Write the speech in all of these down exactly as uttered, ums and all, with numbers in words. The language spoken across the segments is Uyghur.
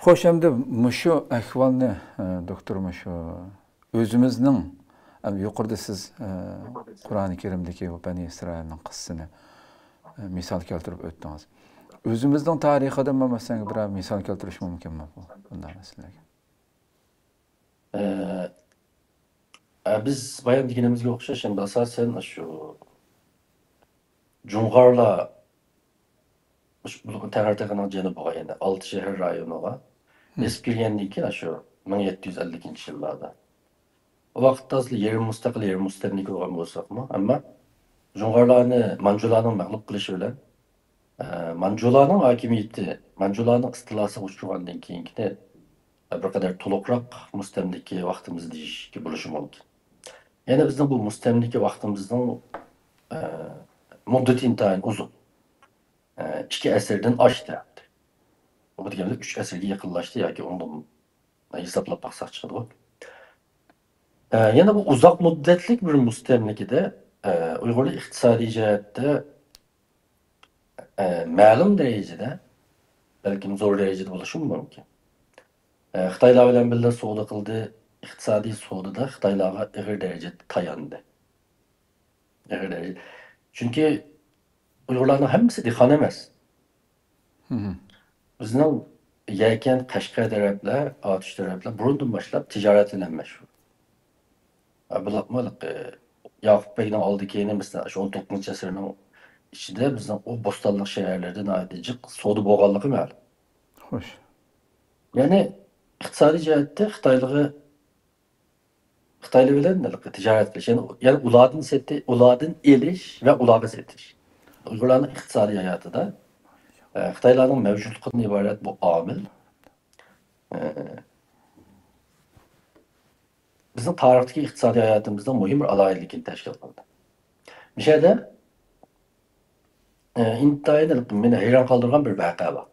خوش، ئەمدى مۇشۇ ئەھۋالنى، ئە، دوكتور، مۇشۇ ئۆزىمىزنىڭ، ئەم، يۇقىرىدا سىز، ئە، قۇرئانى كەرىمدىكى بۇ بەنى ئىسرائىلنىڭ قىسسىسىنى، ئە، مىسال كەلتۈرۈپ ئۆتتىڭىز. ئۆزىمىزنىڭ تارىخىدىنمۇ، مەسىلەن، بىرەر مىسال كەلتۈرۈش مۇمكىنمۇ بۇ، بۇنداق مەسىلىلەرگە؟ ئە، ئە، بىز بايام دېگىنىمىزگە ئوخشاش، ئەمدى ئاساسەن شۇ جۇڭغارلار مۇشۇ بۇ تەڭرىتېغىنىڭ جەنۇبىغا، يەنى ئالتە شەھەر رايونىغا بېسىپ كىرگەندىن كېيىن، شۇ مىڭ يەتتە يۈز ئەللىكىنچى يىللاردا، ئۇ ۋاقىتتا ئەسلى يېرىم مۇستەقىل، يېرىم مۇستەملىكە بولغان بولساقمۇ، ئەمما جۇڭغارلارنى مانجۇلارنىڭ مەغلۇپ قىلىشى بىلەن، ئە، مانجۇلارنىڭ ھاكىمىيىتى، مانجۇلارنىڭ ئىستىلاسىغا ئۇچرىغاندىن كېيىنكىنى بىر قەدەر تولۇقراق مۇستەملىكە ۋاقتىمىز دېيىشكە بولۇشى مۇمكىن. يەنى بىزنىڭ بۇ مۇستەملىكە ۋاقتىمىزنىڭ، ئە، مۇددىتى ئىنتايىن ئۇزۇن. ئە، ئىككى ئەسىردىن ئاشتى. بۇ دېگەندە ئۈچ ئەسىرگە يېقىنلاشتى ياكى ئۇنىڭدىن ھېسابلاپ باقساق چىقىدۇ. ئە، يەنە بۇ ئۇزاق مۇددەتلىك بىر مۇستەملىكىدە، ئە، ئۇيغۇرلار ئىقتىسادىي جەھەتتە، ئە، مەلۇم دەرىجىدە، بەلكىم زور دەرىجىدە بولۇشىمۇ مۇمكىن. ئە، خىتايلار بىلەن بىللە سودا قىلدى، ئىقتىسادىي سودىدا خىتايلارغا ئېغىر دەرىجىدە تاياندى. ئېغىر دەرىجىدە. چۈنكى ئۇيغۇرلارنىڭ ھەممىسى دېھقان ئەمەس. مم. بىزنىڭ يەكەن، قەشقەر تەرەپلەر، ئاتۇش تەرەپلەر بۇرۇندىن باشلاپ تىجارەت بىلەن مەشغۇل. ئە، بۇلارمۇ، ئە، ياقۇپ بەگنىڭ ئالدى كېيىنى، مەسىلەن، شۇ ئون توققۇزىنچى ئەسىرنىڭ ئىچىدە بىزنىڭ ئۇ بوستانلىق شەھەرلەردە ناھايىتى جىق سودا بولغانلىقى مەلۇم. خوش. يەنى ئىقتىسادىي جەھەتتە خىتايلىقى خىتايلار بىلەن ھېلىقى تىجارەت قىلىش، يەنى، يەنى ئۇلاردىن سېتى-، ئۇلاردىن ئېلىش ۋە ئۇلارغا سېتىش. ئۇيغۇرلارنىڭ ئىقتىسادىي ھاياتىدا، ئە، خىتايلارنىڭ مەۋجۇتلۇقىدىن ئىبارەت بۇ ئامىل، ئە، بىزنىڭ تارىختىكى ئىقتىسادىي ھاياتىمىزنىڭ مۇھىم بىر ئالاھىدىلىكىنى تەشكىل قىلدى. مۇشۇ يەردە، ئە، ئىنتايىن مېنى ھەيران قالدۇرغان بىر ۋەقە بار.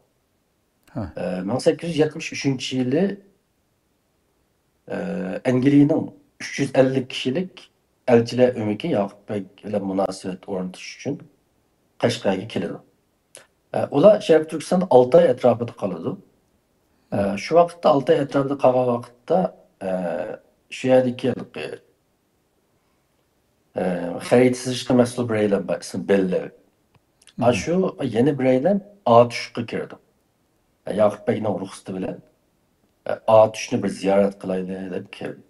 ھە. ئە، مىڭ سەككىز يۈز يەتمىش ئۈچىنچى يىلى، ئە، ئەنگلىيەنىڭ ئۈچ يۈز ئەللىك كىشىلىك ئەلچىلەر ئۆمىكى ياقۇپ بەگ بىلەن مۇناسىۋەت ئورنىتىش ئۈچۈن قەشقەرگە كېلىدۇ. ئە، ئۇلار شەرقىي تۈركىستاندا ئالتە ئاي ئەتراپىدا قالىدۇ. ئە، شۇ ۋاقىتتا، ئالتە ئاي ئەتراپىدا قالغان ۋاقىتتا، ئە، شۇ يەردىكى، ئە، خەرىتە سىزىشقا مەسئۇل بىرەيلەن بار، ئىسمى بېللېر. مم. ئاشۇ يەنە بىرەيلەن ئاتۇشقا كىرىدۇ. ياقۇپ بەگنىڭ رۇخسىتى بىلەن، ئاتۇشنى بىر زىيارەت قىلايلى دەپ كىردى.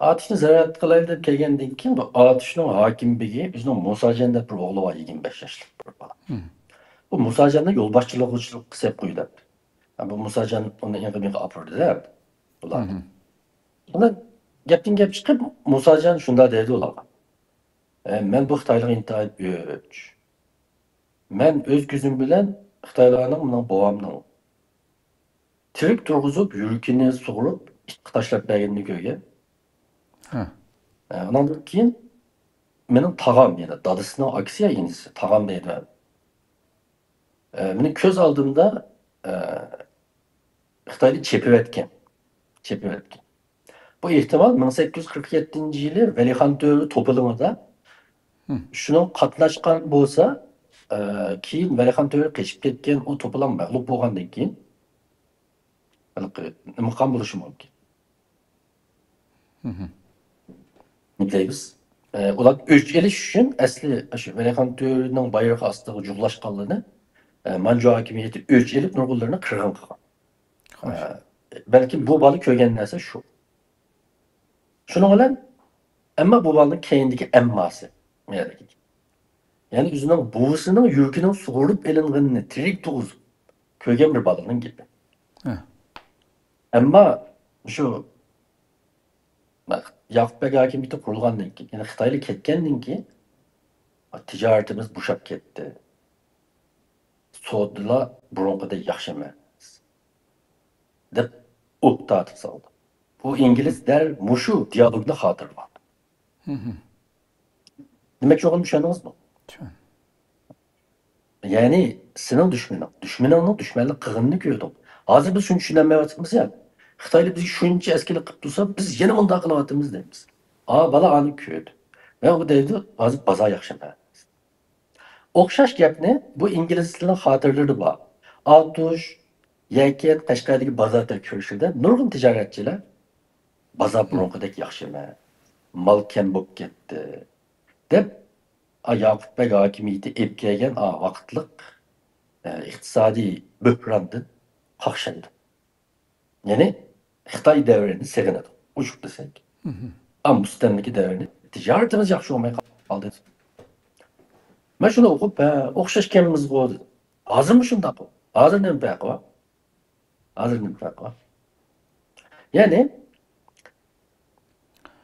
ئاتۇشنى زىيارەت قىلايلى دەپ كەلگەندىن كېيىن، بۇ ئاتۇشنىڭ ھاكىم بېگى ئۆزىنىڭ مۇساجان دەپ بىر ئوغلى بار، يىگىرمە بەش ياشلىق بىر بالا. مم. بۇ مۇساجاننى يولباشچىلىقچىلىققا سېلىپ قويدى دەپتۇ. ھە، بۇ مۇساجان ئۇنى ئېڭىغا ئاپىرىدۇ دەپ بۇلار. مم. ئۇندا گەپتىن گەپ چىقىپ، مۇساجان شۇنداق دەيدۇ ئۇلارغا. ئە، مەن بۇ خىتايلىققا ئىنتايىن ئۆچ. مەن ئۆز كۆزۈم بىلەن خىتايلارنىڭ مېنىڭ بوۋامنىڭ تىرىك تۇرغۇزۇپ، يۈرىكىنى سۇغۇرۇپ، ئىتقا تاشلاپ بەرگىنىنى كۆرگەن. ھە. ئە، ئۇنىڭدىن كېيىن مېنىڭ تاغام، يەنى دادىسىنىڭ ئاكىسى يا ئىنىسى، تاغام دەيدۇ. ئە، مېنىڭ كۆز ئالدىمدا، ئە، خىتاينى چېپىۋەتكەن. چېپىۋەتكەن. بۇ ئېھتىمال مىڭ سەككىز يۈز قىرىق يەتتىنچى يىلى ۋەلىخان تۆرە توپىلىڭىدا مم. شۇنىڭ قاتناشقان بولسا، ئە، كېيىن ۋەلىخان تۆرە قېچىپ كەتكەن، ئۇ توپىلاڭ مەغلۇپ بولغاندىن كېيىن، ھېلىقى نېمە قىلغان بولۇشى مۇمكىن. مم. نېمە دەيمىز؟ ئە، ئۇلار ئۆچ ئېلىش ئۈچۈن ئەسلى شۇ ۋەلىخان تۆرىنىڭ بايرىقى ئاستىغا جۇغلاشقانلىرىنى، ئە، مانجۇ ھاكىمىيىتى ئۆچ ئېلىپ نۇرغۇنلىرىنى قىرغىن قىلغان. خوش. ئە، بەلكىم بۇ بالا كۆرگەن نەرسە شۇ. شۇنىڭ بىلەن، ئەمما بۇ بالىنىڭ كەينىدىكى ئەمماسى، يەنى ئۆزىنىڭ بوۋىسىنىڭ يۈرىكىنىڭ سۇغۇرۇپ ئېلىنغىنىنى تىرىك تۇرغۇزۇپ كۆرگەن بىر بالىنىڭ گېپى. ھە. ئەمما شۇ ياقۇپ بەگ ھاكىمىيىتى قۇرۇلغاندىن كېيىن، يەنى خىتايلار كەتكەندىن كېيىن، تىجارىتىمىز بوشاپ كەتتى. سودىلار بۇرۇنقىدەك ياخشى ئەمەس، دەپ ئوت تارتىپ سالدى. بۇ ئىنگلىز دەل مۇشۇ دىيالوگنى خاتىرىلىۋالدى. ھىم. دېمەكچى بولغىنىمنى چۈشەندىڭىزمۇ؟ چۈشەندىم. يەنى سېنىڭ دۈشمىنىڭ، دۈشمىنىڭنىڭ دۈشمەنلىك قىلغىنىنى كۆردۈڭ. ھازىر بىز شۇنى چۈشىنەلمەيۋاتىمىز يا. خىتايلار بىزگە شۇنچە ئەسكەرلىك قىلىپ تۇرسا، بىز يەنە مۇنداق قىلىۋاتىمىز دەيمىز. ئا، بالا ئانى كۆردى. ۋە ئۇ دەيدۇ، ھازىر بازار ياخشى ئەمەس. ئوخشاش گەپنى بۇ ئىنگلىزلارنىڭ خاتىرىلىرىدە بار. ئاتۇش، يەكەن قەشقەردىكى بازار تەكشۈرۈشىدە نۇرغۇن تىجارەتچىلەر بازار بۇرۇنقىدەك ياخشى ئەمەس، مال كەم بولۇپ كەتتى، دەپ، ئا، ياقۇپ بەگ ھاكىمىيىتى ئېلىپ كەلگەن، ئا، ۋاقىتلىق، ئە، ئىقتىسادىي بۆھراندىن قاقشايدۇ. يەنى خىتاي دەۋرىنى سېغىنىدۇ، ئوچۇق دېسەك. ئا، مۇستەملىكە دەۋرىنى تىجارىتىمىز ياخشى بولماي قالدى. مەن شۇنى ئوقۇپ، ھە، ئوخشاشكەنمىزغۇ دېدىم. ھازىرمۇ شۇنداققۇ؟ ھازىر نېمە پەرقى بار؟ ھازىر نېمە پەرقى بار؟ يەنى،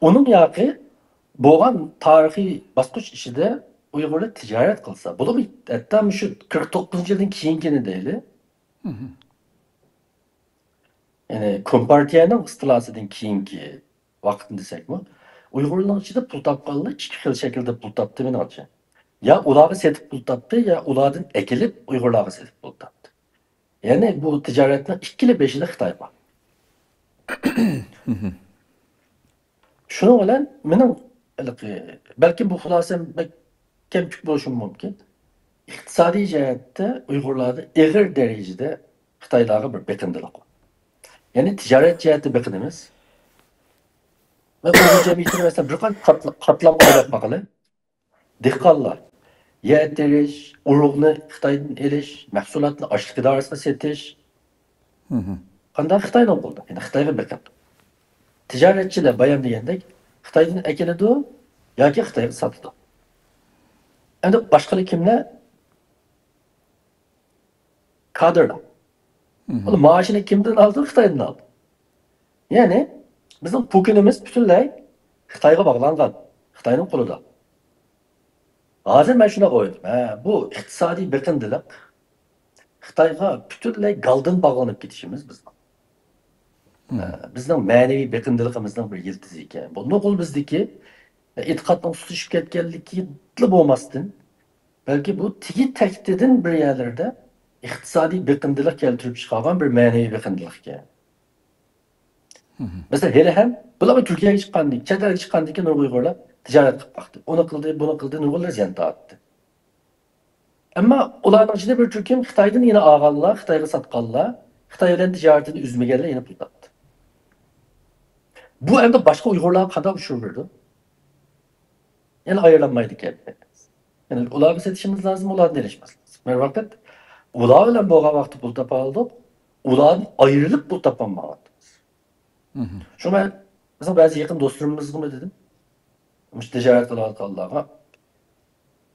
ئۇنىڭ ياقى بولغان تارىخىي باسقۇچ ئىچىدە ئۇيغۇرلار تىجارەت قىلسا، بولۇپمۇ ھەتتا مۇشۇ قىرىق توققۇزىنچى يىلدىن كېيىنكىنى دەيلى، يەنى كومپارتىيەنىڭ ئىستىلاسىدىن كېيىنكى ۋاقىتنى دېسەكمۇ، ئۇيغۇرنىڭ ئىچىدە پۇل تاپقانلار ئىككى خىل شەكىلدە پۇل تاپتى، مېنىڭچە. يا ئۇلارغا سېتىپ پۇل تاپتى، يا ئۇلاردىن ئەكېلىپ ئۇيغۇرلارغا سېتىپ پۇل تاپتى. يەنى بۇ تىجارەتنىڭ ئىككىلا بېشىدا خىتاي بار. شۇنىڭ بىلەن مېنىڭ ھېلىقى، بەلكىم بۇ خۇلاسەم بەك كەمتۈك بولۇشىمۇ مۇمكىن. ئىقتىسادىي جەھەتتە ئۇيغۇرلاردا ئېغىر دەرىجىدە خىتايلارغا بىر بېقىندىلىق بار. يەنى تىجارەت جەھەتتە بېقىنىمىز. ۋە ئۇيغۇر جەمئىيىتىنى، مەسىلەن، بىر قانچە قاتلا-، قاتلامغا بۆلۈپ باقىلى. دېھقانلار يەر تېرىش، ئۇرۇغنى خىتايدىن ئېلىش، مەھسۇلاتنى ئاشلىق ئىدارىسىغا سېتىش. قانداق؟ خىتاينىڭ قولىدا. يەنى خىتايغا بېقىنىدۇ. تىجارەتچىلەر بايام دېگەندەك خىتايدىن ئەكېلىدۇ ياكى خىتايغا ساتىدۇ. ئەمدى باشقىلار كىملەر؟ كادىرلار. ئۇلار مائاشىنى كىمدىن ئالىدۇ؟ خىتايدىن ئالىدۇ. يەنى بىزنىڭ پوكۈنىمىز پۈتۈنلەي خىتايغا باغلانغان، خىتاينىڭ قولىدا. ھازىر مەن شۇنداق ئويلىدىم، ھە، بۇ ئىقتىسادىي بېقىندىلىق خىتايغا پۈتۈنلەي گالدىن باغلىنىپ كېتىشىمىز بىزنىڭ. ھە، بىزنىڭ مەنىۋى بېقىندىلىقىمىزنىڭ بىر يىلتىزى ئىكەن. بۇ نوقۇل بىزدىكى، ھە، ئېتىقادنىڭ سۇسلىشىپ كەتكەنلىكىلا بولماستىن، بەلكى بۇ تېگى تەكتىدىن بىر يەرلەردە ئىقتىسادىي بېقىندىلىق كەلتۈرۈپ چىقارغان بىر مەنىۋى بېقىندىلىق ئىكەن. مەسىلەن، ھېلىھەم بۇلار تۈركىيەگە چىققاندىن، چەت ئەلگە چىققاندىن كېيىن نۇرغۇن ئۇيغۇرلار تىجارەت قىلىپ باقتى. ئۇنى قىلدى، بۇنى قىلدى، نۇرغۇنلىرى زىيان تارتتى. ئەمما ئۇلارنىڭ ئىچىدە بىر تۈركۈم خىتايدىن يەنە ئالغانلار، خىتايغا ساتقانلار، خىتاي بىلەن تىجارىتىنى ئۈزمىگەنلەر يەنە پۇل تاپتى. بۇ ئەمدى باشقا ئۇيغۇرلارغا قانداق ئۇچۇر بېرىدۇ؟ يەنە ئايرىلالمايدىكەن. يەنى ئۇلارغا سېتىشىمىز لازىم، ئۇلاردىن ئېلىشىمىز لازىم. بىر ۋاقىت ئۇلار بىلەن بولغان ۋاقىتتا پۇل تاپالىدۇق، ئۇلاردىن ئايرىلىپ پۇل تاپالمايۋاتىمىز. شۇڭا بىزنىڭ بەزى يېقىن دوستلىرىمىزغىمۇ دېدىم، مۇشۇ تىجارەت قىلىۋاتقانلارغا،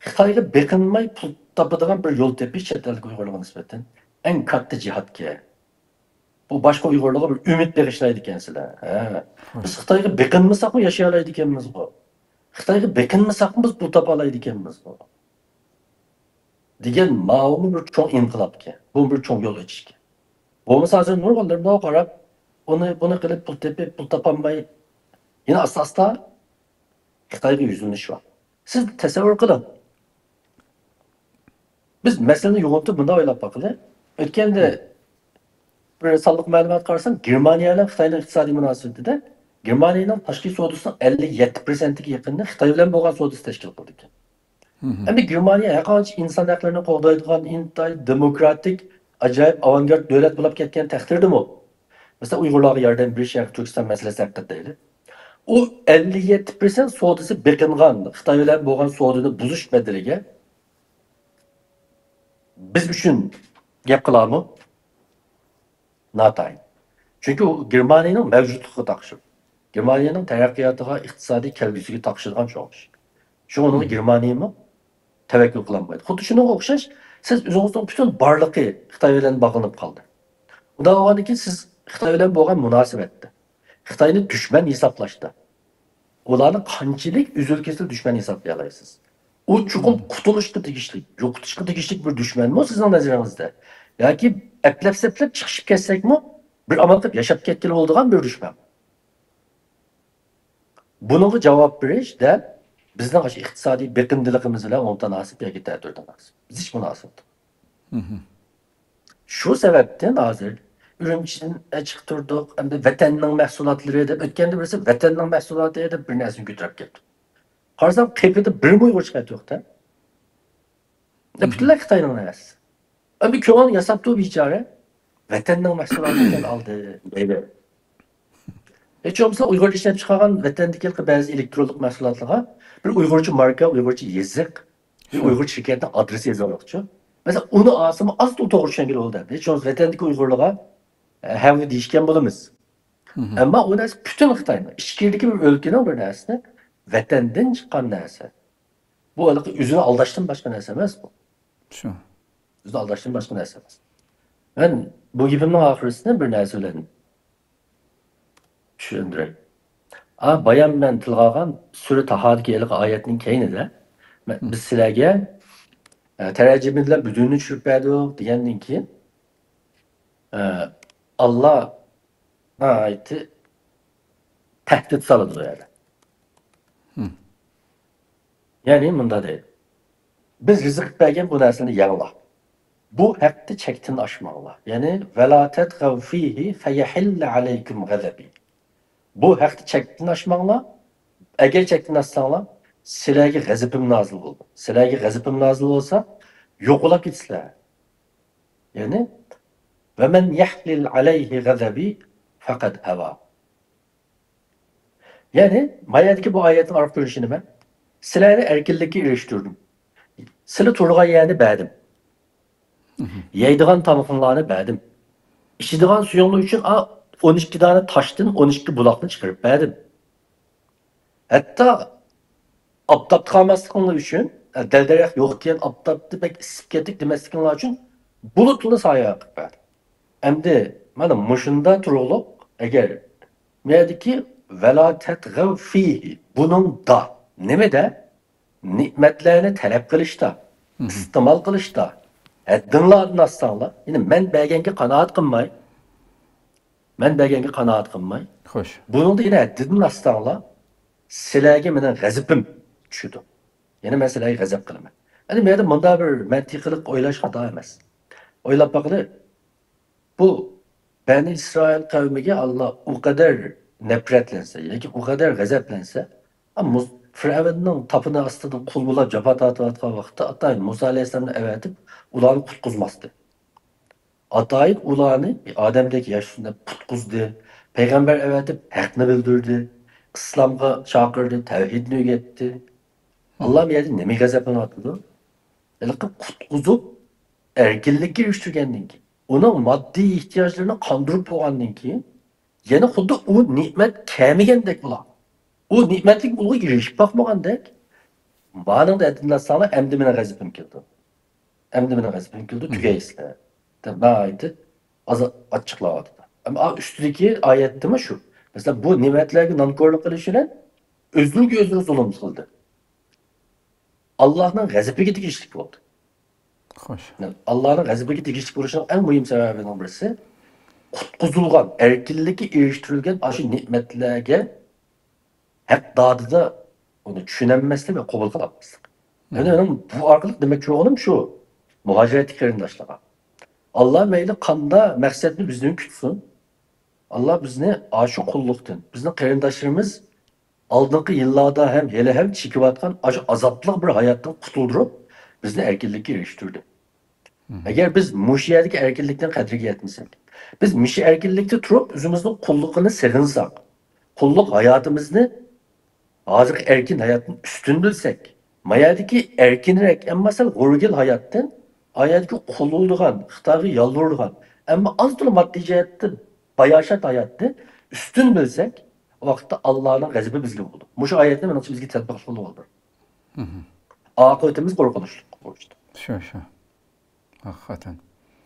خىتايغا بېقىنماي پۇل تاپىدىغان بىر يول تېپىش چەت ئەلدىكى ئۇيغۇرلارغا نىسبەتەن ئەڭ كاتتا جىھادكەن. بۇ باشقا ئۇيغۇرلارغا بىر ئۈمىد بېغىشلايدىكەن سىلەر. ھە. بىز خىتايغا بېقىنمىساقمۇ ياشىيالايدىكەنمىزغۇ. خىتايغا بېقىنمىساقمۇ بىز پۇل تاپالايدىكەنمىزغۇ. دېگەن ماۋۇمۇ بىر چوڭ ئىنقىلابكەن. بۇ بىر چوڭ يول ئېچىشكەن. بولمىسا ھازىر نۇرغۇنلىرى ماۋۇ قاراپ، ئۇنى، بۇنى قىلىپ پۇل تېپىپ، پۇل تاپالماي، يەنە ئاستا-ئاستا خىتايغا يۈزلىنىش بار. سىز تەسەۋۋۇر قىلىڭ. بىز مەسىلىنى يوغىنىتىپ مۇنداق ئويلاپ باقىلى. ئۆتكەندە بىر سانلىق مەلۇماتقا قارىسام، گېرمانىيە بىلەن خىتاينىڭ ئىقتىسادىي مۇناسىۋىتىدە گېرمانىيەنىڭ تاشقى سودىسىنىڭ ئەللىك يەتتە پىرسەنتىگە يېقىنىنى خىتاي بىلەن بولغان سودىسى تەشكىل قىلىدىكەن. ئەمدى گېرمانىيە ھەرقانچە ئىنسان ھەقلىرىنى قوغدايدىغان ئىنتايىن دېموكراتىك، ئاجايىپ ئاۋانگارت دۆلەت بولۇپ كەتكەن تەقدىردىمۇ، مەسىلەن، ئۇيغۇرلارغا ياردەم بېرىش ياكى تۈركىستان مەسىلىسى ھەققىدە دەيلى. ئۇ ئەللىك يەتتە پىرسەنت سودىسى بېقىنغان خىتاي بىلەن بولغان سودىنى بۇزۇش بەدىلىگە بىز ئۈچۈن گەپ قىلارمۇ؟ ناتايىن. چۈنكى ئۇ گېرمانىيەنىڭ مەۋجۇتلۇقىغا تاقىشىدۇ. گېرمانىيەنىڭ تەرەققىياتىغا، ئىقتىسادىي كەلگۈسىگە تاقىشىدىغان چوڭ ئىش. شۇڭا ئۇنىڭغا گېرمانىيەمۇ تەۋەككۈل قىلالمايدۇ. خۇددى شۇنىڭغا ئوخشاش، سىز ئۆزىڭىزنىڭ پۈتۈن بارلىقى خىتاي بىلەن باغلىنىپ قالدى. ئۇنداق بولغاندىن كېيىن سىز خىتاي بىلەن بولغان مۇناسىۋەتتە، خىتاينى دۈشمەن ھېسابلاشتا، ئۇلارنى قانچىلىك ئۈزۈل-كېسىل دۈشمەن ھېسابلىيالايسىز؟ ئۇ چوقۇم قۇتۇلۇشقا تېگىشلىك، يوقىتىشقا تېگىشلىك بىر دۈشمەنمۇ سىزنىڭ نەزىرىڭىزدە؟ ياكى ئەپلەپ-سەپلەپ چىقىشىپ كەتسەكمۇ، بىر ئامال قىلىپ ياشاپ كەتكىلى بولىدىغان بىر دۈشمەن. بۇنىڭغا جاۋاب بېرىش دەل بىزنىڭ ئاشۇ ئىقتىسادىي بېقىندىلىقىمىز بىلەن ئوڭتاناسىپ ياكى تەتۈرتاناسىپ. زىچ مۇناسىۋەت. شۇ سەۋەبتىن ھازىر ئۈرۈمچىدىن ئەچىق تۇردۇق، ئەمدى ۋەتەننىڭ مەھسۇلاتلىرى دەپ، ئۆتكەندە بىرسى ۋەتەننىڭ مەھسۇلاتى دەپ بىر نەرسىنى كۆتۈرۈپ كەپتۇ. قارىسام، قېپىدا بىر مۇيغۇرچە خەت يوق-دە. پۈتۈنلەي خىتاينىڭ نەرسىسى. ئەمدى كۆڭۈل ياساپتۇ بىچارە. ۋەتەننىڭ مەھسۇلاتى ئىكەن ئالدى مەيۋە. ھېچ بولمىسا ئۇيغۇر ئىشلەپ چىقارغان ۋەتەندىكى بەزى ئېلېكترونلۇق مەھسۇلاتلارغا بىر ئۇيغۇرچە ماركا، ئۇيغۇرچە يېزىق، بىر ئۇيغۇر شىركەتنىڭ ئادرېسى يېزىلغانچۇ. مەسىلەن، ئۇنى ئالسىمۇ ئاز توغرا چۈشەنگىلى بولىدۇ. ھېچ بولمىسا ۋەتەندىكى ئۇيغۇرلارغا، ئە، ھەۋ دېيىشكەن بولىمىز. ئەمما ئۇ نەرسە پۈتۈن خىتاينىڭ ئىچكىرىدىكى بىر ئۆلكىنىڭ بىر نەرسىسى ۋەتەندىن چىققان نەرسە. بۇ ھېلىقى ئۆزىنى ئالداشتىن باشقا نەرسە ئەمەس بۇ. شۇ. ئۆزىنى ئالداشتىن باشقا نەرسە ئەمەس. مەن بۇ گېپىمنىڭ ئاخىرىسىنى بىر نەرسە بىلەن چۈشەندۈرەي. ئا، بايام مەن تىلغا ئالغان سۈرە تاھادىكى ھېلىقى ئايەتنىڭ كەينىدە، مە-، بىز سىلەرگە، ئە، تەرجىمە بىلەن بۇ دىننى چۈشۈرۈپ بەردۇق دېگەندىن كېيىن، ئە، ئاللا ناھايىتى تەھدىت سالىدۇ بۇ يەردە. يەنى مۇنداق دەيدۇ. بىز رىزىق بەرگەن بۇ نەرسىنى يەڭلار. بۇ ھەقتە چەكتىن ئاشماڭلار. يەنى، «ۋەلا تەتغەۋ فىھى فەيەھىللە ئەلەيكۇم غەزەبى.» بۇ ھەقتە چەكتىن ئاشماڭلار. ئەگەر چەكتىن ئاشساڭلار، سىلەرگە غەزىپىم نازىل بولىدۇ. سىلەرگە غەزىپىم نازىل بولسا، يوقىلاپ كېتىسىلەر. يەنى، «ۋەمەن يەھلىل ئەلەيھى غەزەبى فەقەد ھەۋا.» يەنى، ما يەردىكى بۇ ئايەتنىڭ ئارقا كۆرۈنۈشى نېمە؟ سىلەرنى ئەركىنلىككە ئېرىشتۈردۈم. سىلى تۇرىدىغان يەرنى بەردىم. يەيدىغان تامىقىڭلارنى بەردىم. ئىچىدىغان سۈيۈڭلار ئۈچۈن، ئا، ئون ئىككى دانە تاشتىن ئون ئىككى بۇلاقنى چىقىرىپ بەردىم. ھەتتا ئاپتاپتا قالماسلىقىڭلار ئۈچۈن، ئە، دەل-دەرەخ يوق ئىكەن، ئاپتاپتا بەك ئىسسىپ كەتتۇق دېمەسلىكىڭلار ئۈچۈن بۇلۇتنى سايە قىلىپ بەردىم. ئەمدى مانا مۇشۇنداق تۇرۇقلۇق، ئەگەر مۇ يەردىكى «ۋەلا تەتغەۋ فىھى»، بۇنىڭدا، نېمىدە؟ نېمەتلەرنى تەلەپ قىلىشتا، ئىستېمال قىلىشتا ھەددىڭلاردىن ئاشساڭلار، يەنى مەن بەرگەنگە قانائەت قىلماي، مەن بەرگەنگە قانائەت قىلماي، خوش. بۇنىڭدا يەنە ھەددىدىن ئاشساڭلار، سىلەرگە مېنىڭ غەزىپىم چۈشىدۇ. يەنى مەن سىلەرگە غەزەپ قىلىمەن. ئەمدى مەندە مۇنداق بىر مەنتىقىلىق ئويلاش خاتا ئەمەس. ئويلاپ باقىلى، بۇ بەنى ئىسرائىل قەۋمىگە ئاللا ئۇ قەدەر نەپرەتلەنسە ياكى ئۇ قەدەر غەزەپلەنسە، ئا، مۇس-، فىرئەۋننىڭ تاپىنى ئاستىدا قۇل بولاپ جاپا تارتىۋاتقان ۋاقىتتا ئاتايىن مۇسا ئەلەيھىسسالامنى ئەۋەتىپ ئۇلارنى قۇتقۇزماستى. ئاتايىن ئۇلارنى ئادەمدەك ياشىسۇن دەپ قۇتقۇزدى. پەيغەمبەر ئەۋەتىپ ھەقنى بىلدۈردى. ئىسلامغا چاقىردى، تەۋھىدنى ئۆگەتتى. ئاللا بۇ يەردە نېمىگە غەزەپلىنىۋاتىدۇ؟ ھېلىقى قۇتقۇزۇپ، ئەركىنلىككە ئېرىشتۈرگەندىن كېيىن، ئۇنىڭ ماددىي ئېھتىياجلىرىنى قاندۇرۇپ بولغاندىن كېيىن، يەنە خۇددى ئۇ نېمەت كەلمىگەندەك بۇلار. ئۇ نېمەتلىك ئۇلارغا ئېرىشىپ باقمىغاندەك، مانىڭدا ھەددىدىن ئاشساڭلار، ئەمدى مېنىڭ غەزىپىم كېلىدۇ. ئەمدى مېنىڭ غەزىپىم كېلىدۇ، تۈگەيسىلەر، دەپ ناھايىتى ئاز-، ئاچچىقلاۋاتىدۇ. ئەمما ئا-، ئۈستىدىكى ئايەتتىمۇ شۇ. مەسىلەن، بۇ نېمەتلەرگە نانكورلۇق قىلىش بىلەن ئۆزلىرىگە ئۆزلىرى زۇلۇم قىلدى. ئاللانىڭ غەزىپىگە تېگىشلىك بولدى. خوش. ئاللانىڭ غەزىپىگە تېگىشلىك بولۇشىنىڭ ئەڭ مۇھىم سەۋەبىنىڭ بىرسى، قۇتقۇزۇلغان، ئەركىنلىككە ئېرىشتۈرۈلگەن ئاشۇ نېمەتلەرگە ھەق دادىدا ئۇنى چۈشىنەلمەسلىك ۋە قوبۇل قىلالماسلىق. يەنى مېنىڭ بۇ ئارقىلىق دېمەكچى بولغىنىم شۇ، مۇھاجىرەتتىكى قېرىنداشلارغا. ئاللا مەيلى قاندا مەقسەتنى بىزدىن كۈتسۇن. ئاللا بىزنى ئاشۇ قۇللۇقتىن، بىزنىڭ قېرىنداشلىرىمىز ئالدىنقى يىللاردا ھەم ھېلى ھەم چېكىۋاتقان ئاشۇ ئازابلىق بىر ھاياتتىن قۇتۇلدۇرۇپ، بىزنى ئەركىنلىككە ئېرىشتۈردى. ئەگەر بىز مۇشۇ يەردىكى ئەركىنلىكنىڭ قەدرىگە يەتمىسەك، بىز مۇشۇ ئەركىنلىكتە تۇرۇپ ئۆزىمىزنىڭ قۇللۇقىنى سېغىنساق، قۇللۇق ھاياتىمىزنى ھازىرقى ئەركىن ھاياتتىن ئۈستۈن بىلسەك، ما يەردىكى ئەركىنرەك، ئەمما سەل غورىگىل ھاياتتىن، ئا يەردىكى قۇلۇلىدىغان، خىتايغا يالۋۇرىدىغان، ئەمما ئازدىلا ماددىي جەھەتتىن باياشات ھاياتنى ئۈستۈن بىلسەك، ئۇ ۋاقىتتا ئاللانىڭ غەزىپى بىزگە بولىدۇ. مۇشۇ ئايەتنى مېنىڭچە بىزگە تەتبىق قىلغىلى بولىدۇ. ئاقىۋىتىمىز قورقۇنچلۇق بۇ ئىشتا. شۇ، شۇ. ھەقىقەتەن.